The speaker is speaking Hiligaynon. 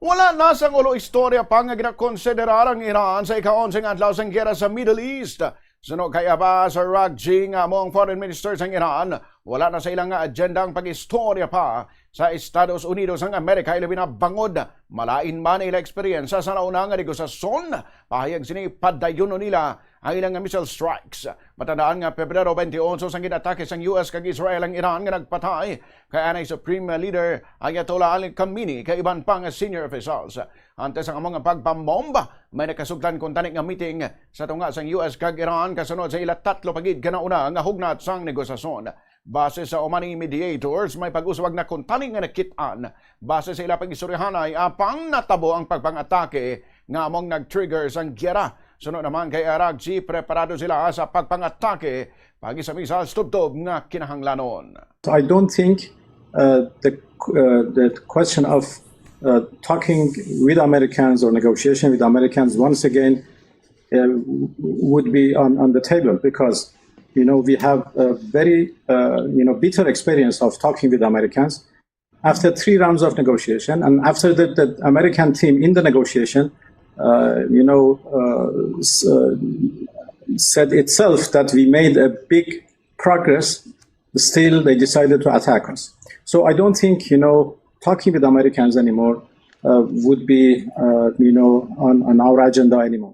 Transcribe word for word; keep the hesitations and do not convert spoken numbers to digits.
Wala na sang ulo istorya pa nga ginakonsiderar ang Iran sa ika-onse nga adlaw sang giyera sa Middle East. Suno kay Abbas Araghchi nga amo ang foreign minister sang Iran, wala na sa ila nga agenda ang pag-istorya pa sa Estados Unidos sang Amerika, ilabi na bangod malain man ila eksperyensya sa nauna nga negosasyon. Pahayag sini, padayunon nila ang ilang nga missile strikes. Matandaan nga Pebrero twenty-eight sang ginatake sang U S kag Israel ang Iran nga nagpatay kay anay Supreme Leader Ayatollah Ali Khamenei kay iban pa nga senior officials. Antes ang amo nga pagpambomba, may nakasugtan kuntani nga meeting sa tunga sang U S kag Iran kasunod sa ila tatlo pa gid ka nauna nga hugnat sang negosasyon. Base sa umani mediators, may pag-uswag na kuntani nga nakit-an. Base sa ila pag-istoryahanay, apang natabo ang pagpang-atake nga among nag-trigger sang giyera. Suno naman kay Araghchi, preparado sila sa pagpang-atake pag-isa missiles tubtob nga kinahanglanon. I don't think uh, the uh, the question of uh, talking with Americans or negotiation with Americans once again uh, would be on, on the table, because you know we have a very uh, you know bitter experience of talking with Americans after three rounds of negotiation, and after the, the American team in the negotiation, uh, you know, uh, s- uh, said itself that we made a big progress. Still, they decided to attack us. So I don't think you know talking with Americans anymore uh, would be uh, you know on, on our agenda anymore.